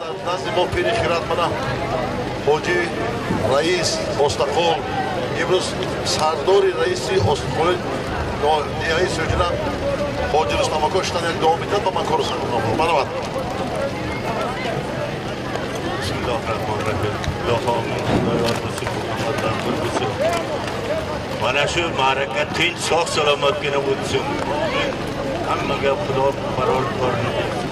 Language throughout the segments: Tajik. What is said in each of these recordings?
Назди мо пири хират мана ҳоҷи раис Остақол, имрӯз сардори раиси Остақоли деҳаи Сӯҷина ҳоҷи Рустамако шудан як дуо медиҳад ва ман кору сар кунам. Марҳамат. Bismillahirrahmanirrahim. Mana shu ma'raka tinch, sog' salomatgina o'tsin. Hammaga Xudo baror korini bersin.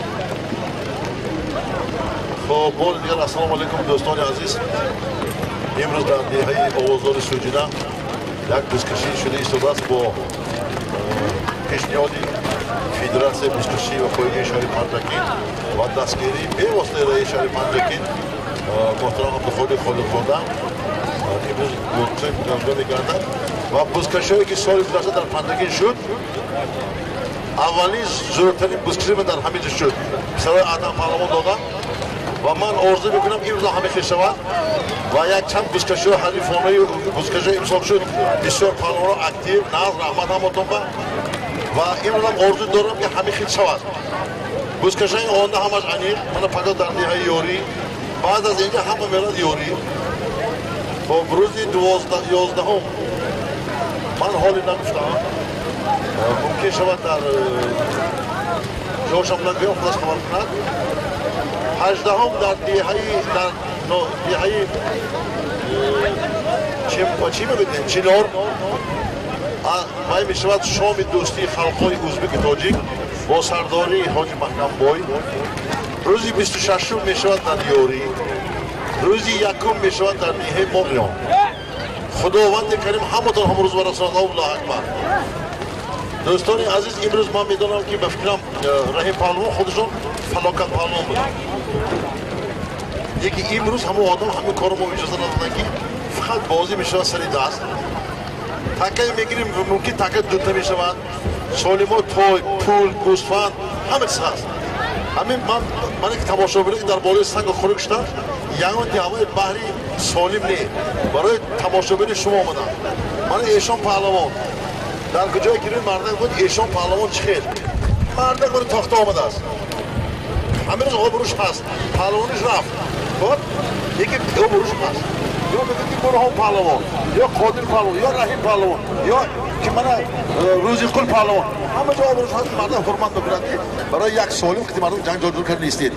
Хуб, бори дигар ассалому алайкум, дӯстони азиз. Имрӯз дар деҳаи овоздори Сӯҷина як бузкашӣ шуда истодааст бо пешниҳоди Федератсияи бузкашӣ ва пойгаи шаҳри Панҷакент ва дастгирии бевоситаи раиси шаҳри Панҷакент муҳтарам Абдухолиқ Холиқзода. Имрӯз бузкашӣ мегардад ва бузкашиҳое ки соли гузашта дар Панҷакент шуд, аввалин зӯртарин бузкашӣ дар ҳамин ҷо шуд. Писарои Адам паҳлавон додам ва ман орзу мекунам имрӯз ҳамин хел шавад ва якчанд бузкашиҳо ҳарифонаи бузкашиҳо имсол шуд. Бисёр паҳлавонҳо актив, нағз, раҳмат ҳаматон ва имрӯзам орзу дорам ки ҳамин хел шавад. Бузкашиҳои онда ҳамаш аниқ, мана пагоҳ дар деҳаи Ёрӣ, баъд аз инҷа ҳама мерад Ёрӣ. Хоб, рӯзи 11-ум ман ҳоле нагуфтаам, мумкин шавад дар ҷошам нагӯям, худаш хабар кунад. 18-ум дар деҳаи чӣ мегӯем, Чинор вай мешавад шоми дӯстии халқҳои узбеку тоҷик бо сардории ҳоҷи Маҳкамбой. Рӯзи 26-ум мешавад дар Ёрӣ, рӯзи 1-ум мешавад дар деҳаи Моғиён. Худованди карим ҳаматон ҳамон рӯз барасонад. Аллоҳу акбар. Дӯстони азиз, имрӯз ман медонам ки ба фикрам Раҳим паҳлавон худашон фалокат паҳлавон буданд. Яки имрӯз ҳамон одам ҳамин корро мо иҷоза надоданд ки фақат бозӣ мешавад сари даст. Такае мегирем, мумкин така дута мешавад. Солимо той, пул, гӯсфанд, ҳама чиз ҳаст. Ҳамин ман ки тамошобине ки дар болои сангу хунук шудам, ягон даъваи баҳри солим не, барои тамошобини шумо омадам. Ман эшон паҳлавон дар куҷое ки рӯи мардак буд, эшон паҳлавон чӣ хел мардак буд, тохта омадааст. Ҳамин рӯз обрӯш ҳаст, паҳлавониш рафт. Хуб, яке обрӯш ҳаст. Ё мегӯяд ки Бурҳон паҳлавон, ё Қодир паҳлавон, ё Раҳим паҳлавон, ё ки мана Рӯзиқул паҳлавон. Ҳама ҷо обрӯш ҳаст, мардак ҳурмат мекунад ки барои як солим ки мардум ҷанг ҷоҷур кард нестед.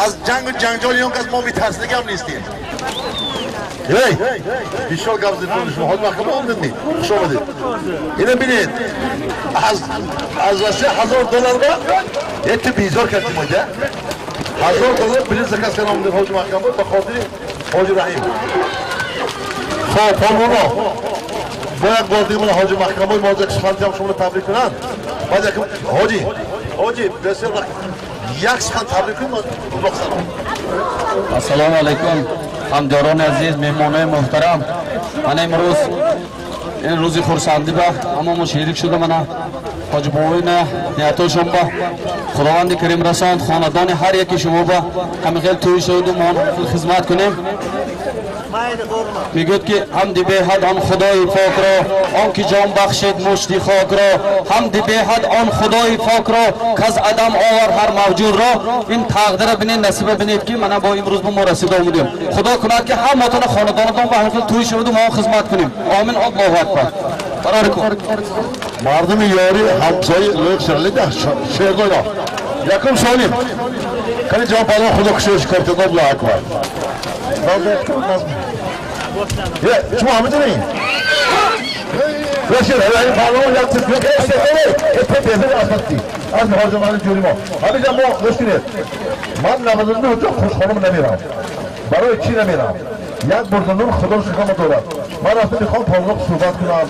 Аз ҷангу ҷанҷоли он кас мо метарсидагиам нестем. Эй, бисёр гап задед шумо, ҳоҷи маҳкама омадед, хуш омадед. Ина бинед, аз Россия $1000 ба як ту безор кардем мо, $1000 билет заказ кардам омадем ҳоҷи маҳкама ба хотири ҳоҷи Раҳим. Хоб, палвоно, бо як бор дига мана ҳоҷи маҳкамаи мо як сухан ҳам шуморо табрик кунанд. Баъд як ҳоҷи бисёр як сухан табрик кунед, Аллоҳ салом. Ассалому алайкум, ҳамдиёрони азиз, меҳмонои муҳтарам. Мана имрӯз ин рӯзи хурсандӣ ба ҳама мо шерик шуда, мана ҳоҷи бобоина ниятошон ба Худованди карим расонд, хонадони ҳар яки шумо ба ҳамин хел тӯй шуду мо хизмат кунем. Мегӯяд ки ҳамди беҳад он Худои покро, он ки ҷон бахшид мушти хокро, ҳамди беҳад он Худои покро, каз адам овар ҳар мавҷудро. Ин тақдира бинед, насиба бинед ки мана бо имрӯз ба мо расида омадем. Худо кунад ки ҳаматона хонадонатон ба ҳамин хел тӯй шаваду мо хизмат кунем. Омин, Аллоҳу акбар. Барори кун. Мардуми Ёрӣ ҳамсояи лоиқ шерлида шердойно. Якум солим. Кани ҷон паҳлавон Худо кушоиш кортед. Аллоҳу акбар. Шумо ҳама ҷонед? Бошед, ҳамин паҳлавон як чиз аз муҳоҷирони ҷури мо. Ҳаминҷа мо гӯш кунед. Ман 99 ҷо хушхонум намерам. Барои чӣ намерам? Як бурда нур Худо шукр дорад. Ман рафта мехоҳам паҳлавон суҳбат кунам.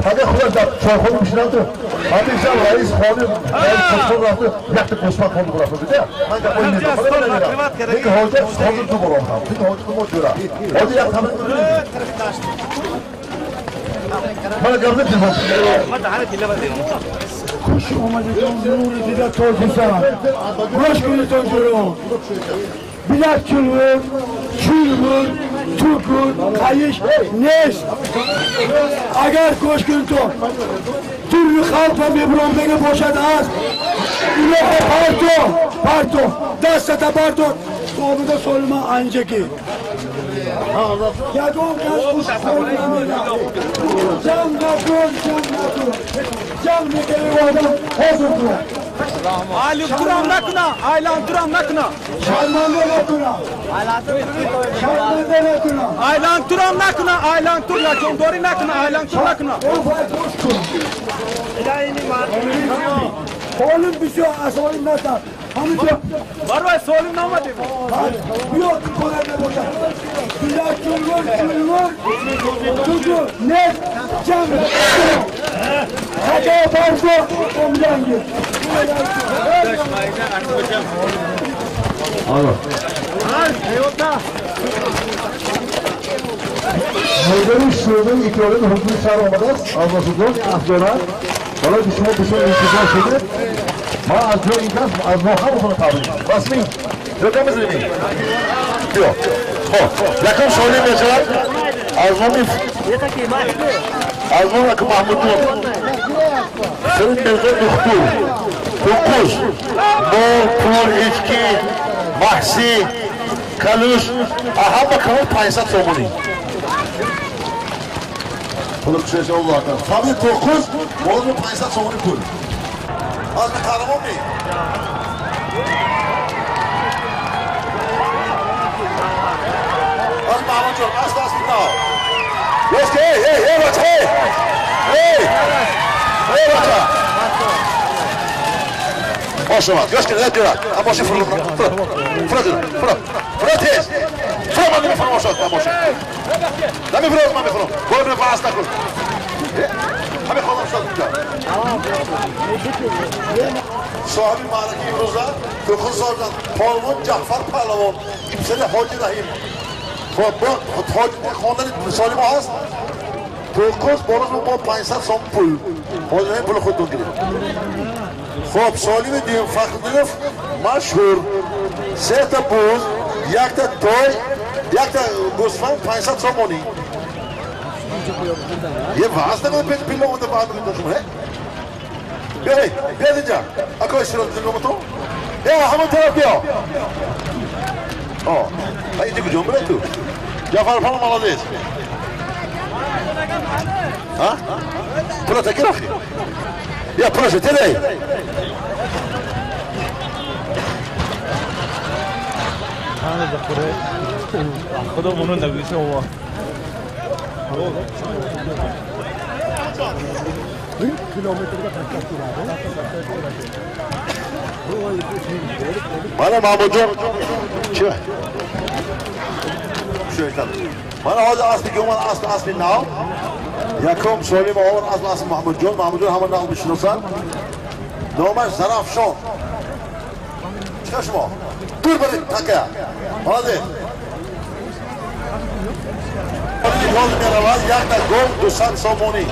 Агар худаш дар чойхона мешинад, ҳамеша раис хони раис хушхон рафта якта гӯсфанд хонда бурафта буда. Ман гапои намедонам. Лекин ҳоҷа ҳозир ду бор омадам. Лекин ҳоҷа мо ҷура. Ҳоҷа як тамрин мана гап зад телефон. Хуш омадедон, нури дида тоҷикистон. Гӯш кунедон ҷуро. Билак чулвур, чулвур, туркур, қайиш нест. Агар гӯш кунедон, турри халқа мебуромдага бошад аст. Илоҳо парто, парто, дастата бардор. خوابیده سالما انجکی یکم کس خوش خورد نمیده جنگ نکن جنگ نکن جنگ میکنی و آدم حاضر کن Aylanturam nakuna, aylanturam nakuna. Şarmanda nakuna. Şarmanda nakuna. Aylanturam nakuna, aylantur nakuna, dori nakuna, aylantur nakuna. Oğlum bir şey asolim nata. Hamıca. Var var solim namadı. Yok kolay boşa. Güzel çulgur çulgur. Tutu net cam. Hadi barzo omlangi. Alo. Майдони шӯъбаи икроми ҳукми шаҳр омадааст аз Масудон Афзона. Ҳоло ки шумо бисёр интизор шудед, ман аз ҷои ин кас аз мо ҳаматонро табрик. Расмӣ ҷока мезанем. Биё. Хоб, якум солим мешавад аз номи аки Маҳмудҷон. Сирин Мирзо Духтур, Тоқуз, мол, пул, ички, маҳси, калуш, ҳама калон 500 сомонӣ. Пулы кушояш Аллоҳ акбар. Фамили Тоқуз, болои 500 сомонӣ пул. Аз қаҳрамон ми? Аз Маҳмудҷон, аз даст нав. Ёске, эй, эй, эй, бача, эй! Эй! Эй, бача! Бошавад, ёске, не дира. А боши фур. Фур, фур. Фур тез. Фур ман намефурам, бошад, боши. Намефурам, ман мефурам. Гол мефурам, аст накун. Ҳамин хонам шуд инҷа. Соҳиби маъраки имрӯза Тоқуз соҳиб Полвон Ҷаъфар Паҳлавон, писари Ҳоҷи Раҳим. Хоб, хондани мисоли мо ҳаст. Тоқуз болоз бо 500 сом пул. Ҳоҷи Раҳим пули худтон гирифт. Хоб, солими дуюм Фахриддинов машҳур. Сета буз, якта той, якта гӯсфанд 500 сомонӣ. Е ваз накун пеш пилла омада баъд мекунад шумо, э? Биё, эй, биё инҷа. Акои Сироҷиддин омадтон? Э, ҳамон тараф биё. О, инҷа куҷо мебаред ту? Ҷаъфар палон молодец. А? Пула таки рафти? Я пулаша тедай. خدا منو نبیسه ما. Мана Маҳмудҷон чи? Мана ҳозир аспи ки омад асп аспи нав. Якум солим овар асп асп Маҳмудҷон. Маҳмудҷон ҳама нав мешиносанд. Номаш Зарафшон. Чиқа шумо? Дур баред така. Молодец. Гол меравад якта гол 200 сомонӣ.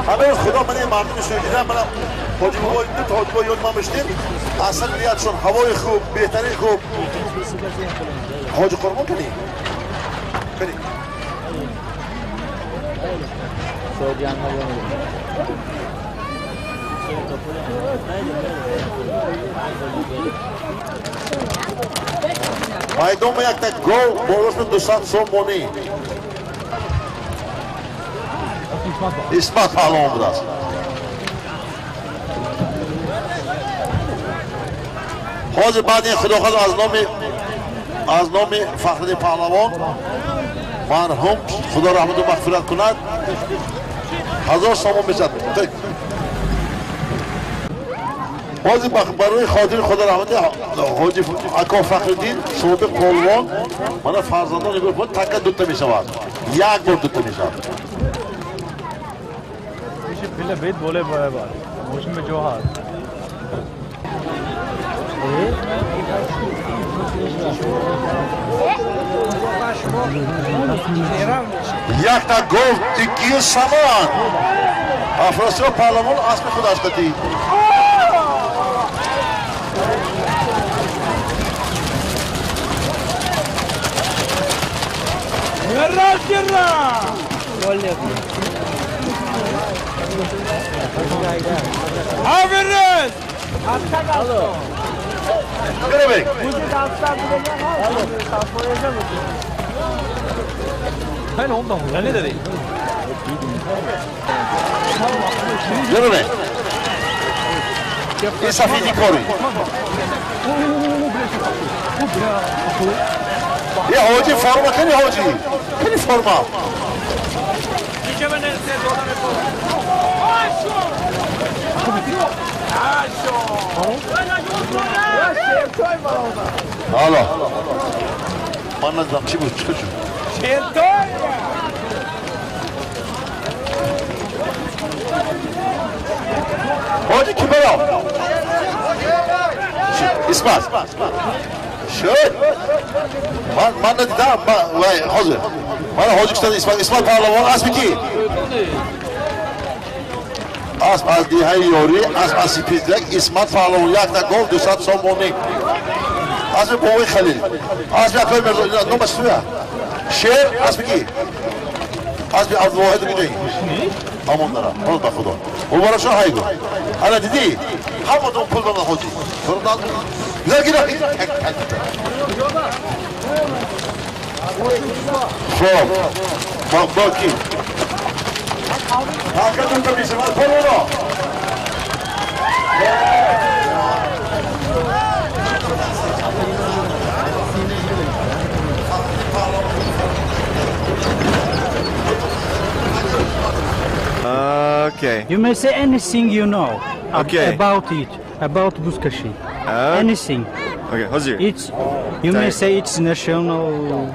Ҳамин худо мани мардуми шӯгида мана ҳоҷи бобои ду та ҳоҷи бобои ёд ма мешудем. Аслан ниятшон ҳавои хуб, беҳтарин хуб. Ҳоҷи Қурбон кунӣ? Кунӣ. Майдон якта гол болош 200 сомонӣ. Исмат паҳлавон будааст. Ҳозир баъд ин худохоҳ аз номи Фахриддин паҳлавон марҳум худо раҳмату мағфират кунад 1000 сомон мешавад. ҳозир барои хотири худо раҳмати ҳоҷи ако Фахриддин собиқ полвон мана фарзандон иброҳим така дута мешавад. Як бор дута мешавад. बोले बराबर मौसम में जो हाल Якта гол тикки саман. Афросиёб паҳлавон аспи худаш қатӣ. Aferin! این سفیدی کاری یه حاجی فرما کنی حاجی کنی فرما حالا من ندیدم چی بود چی شد حاجی کی برا اسمت شد من ندیدم وای حاضر من حاجی کشتن اسمت پهلوان اسب کی اسب از دیهای یاری اسب از سپیدک اسمت پهلوان یک تا گل 200 سومونی اسب بوی خلیل اسب اکای مرزا نامش چیه شیر اسب کی اسب عبدالواحد میدهی امون دارم حالا به خدا مبارک شما هایگو انا دیدی همون پول دادن حاجی فردا گیر خب با کی حرکتون که میشه من پول Okay. You may say anything you know about it, about Buzkashi. Anything. Okay, Hozir. It's, you may say it's national.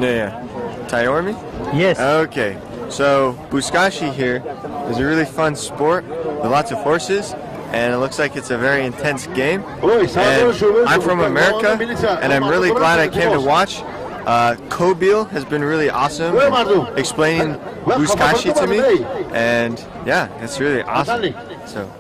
Yeah, yeah. Tayormi? Yes. Okay. So Buzkashi here is a really fun sport with lots of horses, and it looks like it's a very intense game. And I'm from America, and I'm really glad I came to watch. Kobil has been really awesome explaining Buzkashi to me, and yeah, it's really awesome. So